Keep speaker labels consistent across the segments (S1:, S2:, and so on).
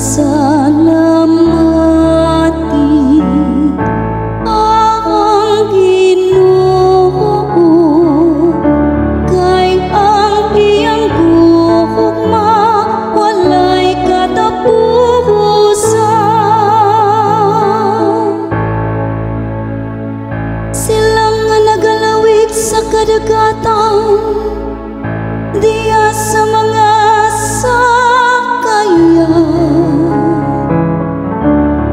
S1: Pasalamati ang Ginoo, kay ang iyang gugma walay katapusan. Sila nga nagalawig sa kadagatan diya sa mga sakaya,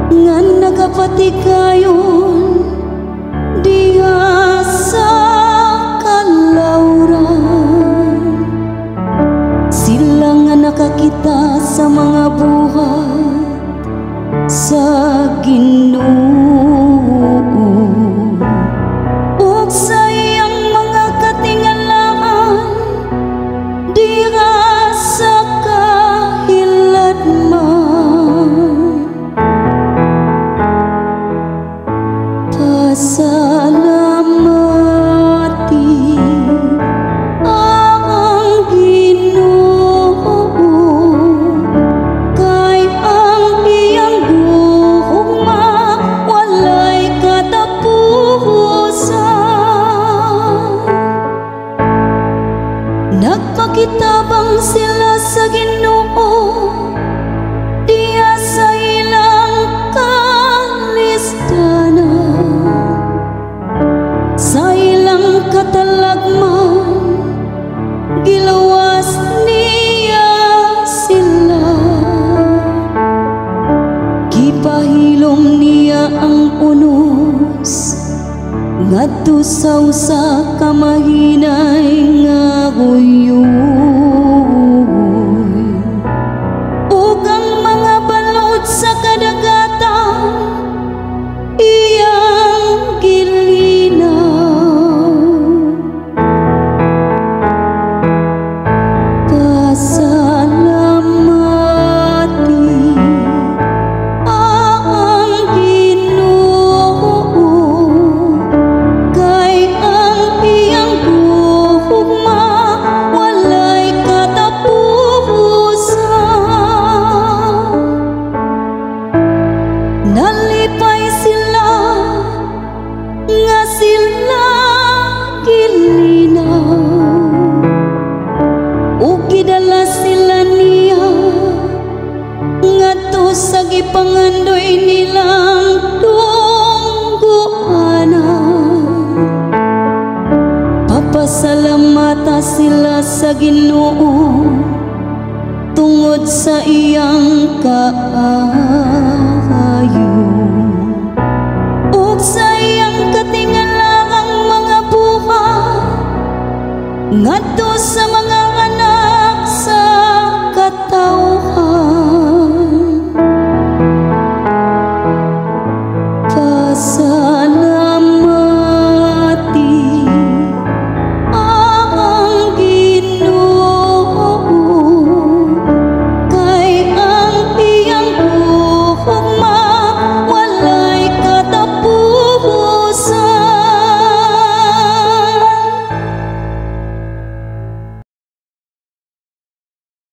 S1: nga nagapatigayon diya sa kalawran. Sila nga nakakita sa mga buhat sa Ginoo ug sa iyang mga katingalaan diha sa kahiladman. Pasalamati ang Ginoo, kay ang iyang gugma walay katapusan. Nagpakitabang sila sa Ginoo diya sa ilang kalisdanan, sa ilang katalagman giluwas niya sila. Gipahilom niya ang unos ngadto sa usa ka mahinay nga uyoy, ug ang mga balod sa kadagatan iyang gilinaw. Pasalamati ang Ginoo, kay ang iyang gugma walay katapusan. Nalipay sila nga sila gilinaw, ug gidala sila niya ngadto sa gipangandoy nilang tungguanan. Papasalamata sila sa Ginoo tungod sa iyang kaayo ug sa iyang katingalaang mga buhat ngadto